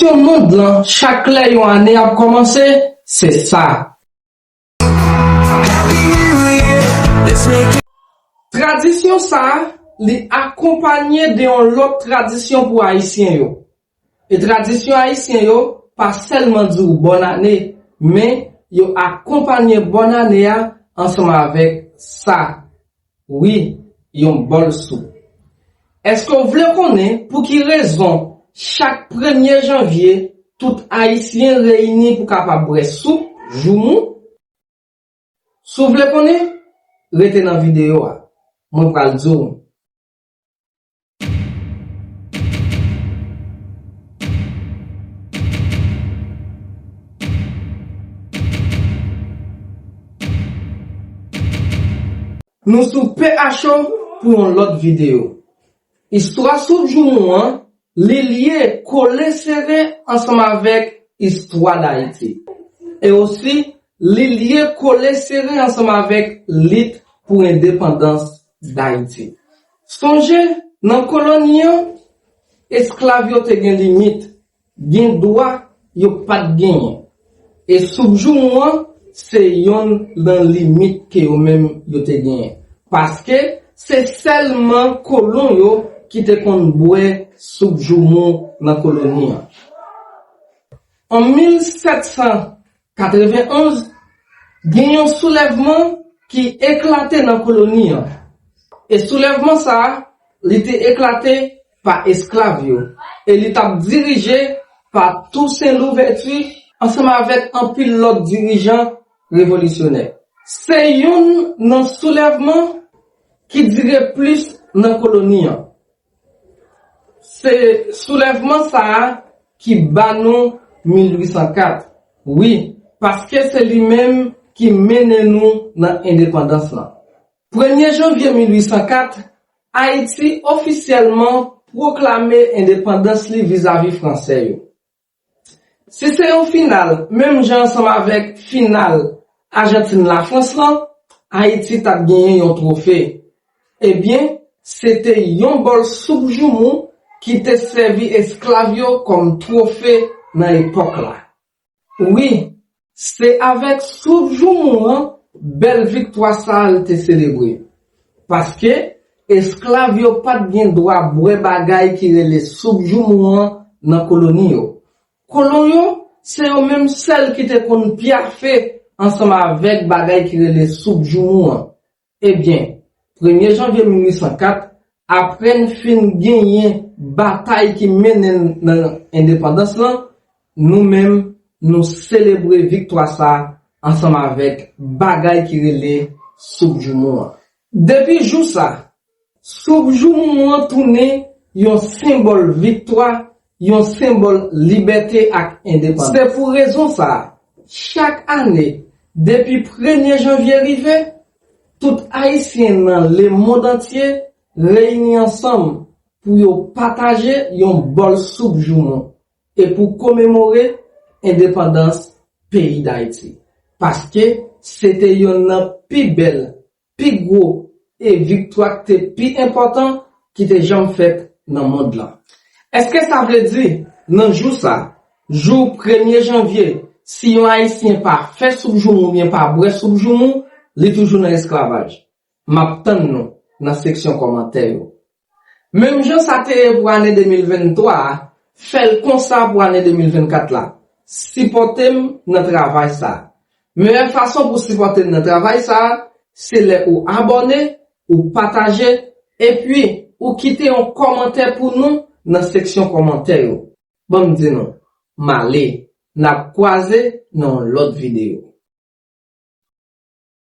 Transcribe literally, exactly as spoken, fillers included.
Nan mond lan, chak lè yon ane ap kòmanse, se sa. Tradisyon sa a, li akonpanye de yon lòt tradisyon pou Ayisyen yo. E tradisyon ayisyen yo pa sèlman di w bòn ane, men yo akonpanye bòn ane a ansanm avèk sa. Wi, yon bòl soup. Èske w vle konnen pou ki rezon chak premye janvye tout Ayisyen reyini pou kapab bwè soup joumou? Si w vle konnen, rete nan videyo a. Mwen pral di w. Nou sou P H O pou yon lòt videyo. Istwa soup joumou an, li lye kole sere ansanm avèk istwa Dayiti. E osi, li lye kole sere ansanm avèk lit pou endepandans Dayiti. Sonje, nan koloni an, esklav yo te gen limit, gen dwa yo pa t genyen. E soup joumou an se yonn nan limit ke yo menm yo te genyen. Paske se sèlman kolon yo ki te konn bwè soup joumou nan koloni an. An mil sèt san katrevenn onz, gen yon soulèvman ki eklate nan koloni an. E soulèvman sa a, li te eklate pa esklav yo. E li t ap dirije pa Tousen Louvèti ansanm avèk anpil lòt dirijan revolisyonè. Se youn nan soulèvman ki dire plis nan koloni an. Se soulèvman sa a ki ba nou mil uit san kat. Wi, paske se li menm ki mennen nou nan endepandans lan. Premye janvye mil uit san kat, Ayiti ofisyèlman pwoklame endepandans li vizavi Fransè yo. Si se yon final, menm jan ansanm avèk final Ajantin Lafrans lan, Ayiti t ap genyen yon twofe. Ebyen, se te yon bòl soup joumou ki te sèvi esklav yo kòm twofe nan epòk la. Wi, se avèk soup joumou an bèl viktwa sa a l te selebre. Paske esklav yo pa t gen dwa bwè bagay ki rele soup joumou an nan koloni yo. Kolon yo, se yo menm sèl ki te konn pyafe ansanm avèk bagay ki rele soup joumou an. Ebyen, premye janvye mil uit san kat, apre n fin genyen batay ki mennen n nan endepandans lan, nou menm, nou selebre viktwa sa a ansanm avèk bagay ki rele soup joumou an. Depi jou sa, soup joumou an tounen yon senbòl viktwa, yon senbòl libète ak endepandans. Se pou rezon sa a, chak ane, depi premye janvye rive, tout Ayisyen nan lemonn antye reyini ansanm pou yo pataje yon bòl soup joumou e pou komemore endepandans peyi Dayiti. Paske se te yonn nan pi bèl, pi gwo e viktwa ki te pi enpòtan ki te janm fèt nan mond lan. Èske sa vle di, nan jou sa, jou premye janvye, si yon Ayisyen pa fè soup joumou oubyen pa bwè soup joumou, li toujou nan esklavaj? M ap tann nou nan seksyon kòmantè yo. Menm jan sa te ye pou ane de mil venntwa a, fè l konsa pou ane de mil vennkat la. Sipòte m nan travay sa a. Meyè fason pou sipòte m nan travay sa a, se lè ou abòne, ou pataje, epi ou kite yon kòmantè pou nou nan seksyon kòmantè yo. Ban m di nou, m ale, n ap kwaze nan yon lòt videyo.